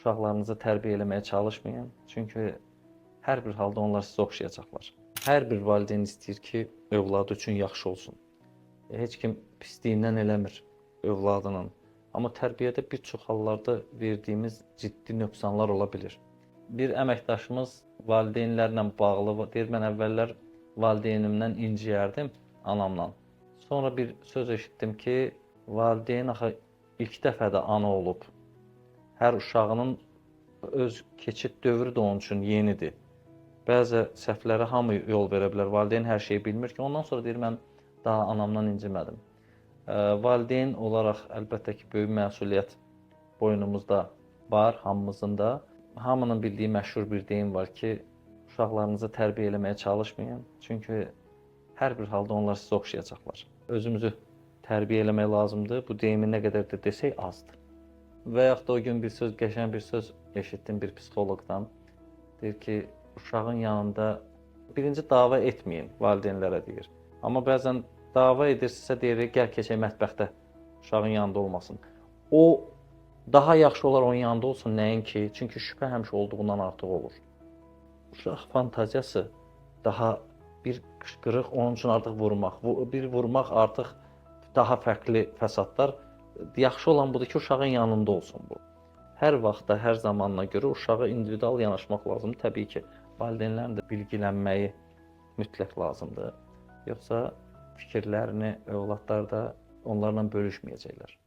Uşaqlarınızı tərbiyə eləməyə çalışmayın, çünki hər bir halda onlar sizə oxşayacaqlar. Hər bir valideyn istəyir ki, övladı üçün yaxşı olsun. Heç kim pisliyindən eləmir övladının. Amma tərbiyədə bir çox hallarda verdiyimiz ciddi nöqsanlar ola bilir. Bir əməkdaşımız valideynlərlə bağlı deyir, mən əvvəllər valideynimdən inciyərdim, anamdan. Sonra bir söz eşitdim ki, valideyn axı ilk dəfə də ana olub. Hər uşağının öz keçid dövrü də onun üçün yenidir. Bəzi səhvlərə hamı yol verə bilər. Valideyn hər şeyi bilmir ki, ondan sonra deyir mən daha anamdan incimədim. Valideyn olaraq əlbəttə ki, böyük məsuliyyət boynumuzda var hamımızın da. Hamının bildiyi məşhur bir deyim var ki, uşaqlarınızı tərbiyə eləməyə çalışmayın, çünki hər bir halda onlar sizə oxşayacaqlar. Özümüzü tərbiyə eləmək lazımdır. Bu deyimi nə qədər də desək azdır. Və yaxud da o gün bir söz, qəşəng bir söz eşitdim bir psixoloqdan. Deyir ki, uşağın yanında birinci dava etməyin, valideynlərə deyir. Amma bəzən dava edirsinizsə deyir, gəl keçək mətbəxdə uşağın yanında olmasın. O daha yaxşı olar onun yanında olsun nəinki, çünki şübhə həmişə olduğundan artıq olur. Uşaq fantaziyası daha bir qışqırıq onun üçün artıq vurmaq, bir vurmaq artıq daha fərqli fəsadlar. Yaxşı olan budur ki, uşağın yanında olsun bu. Hər vaxtda, hər zamanına görə uşağa individual yanaşmaq lazımdır. Təbii ki, valideynlərin də bilgilənməyi mütləq lazımdır. Yoxsa fikirlərini övladlar da onlarla bölüşməyəcəklər.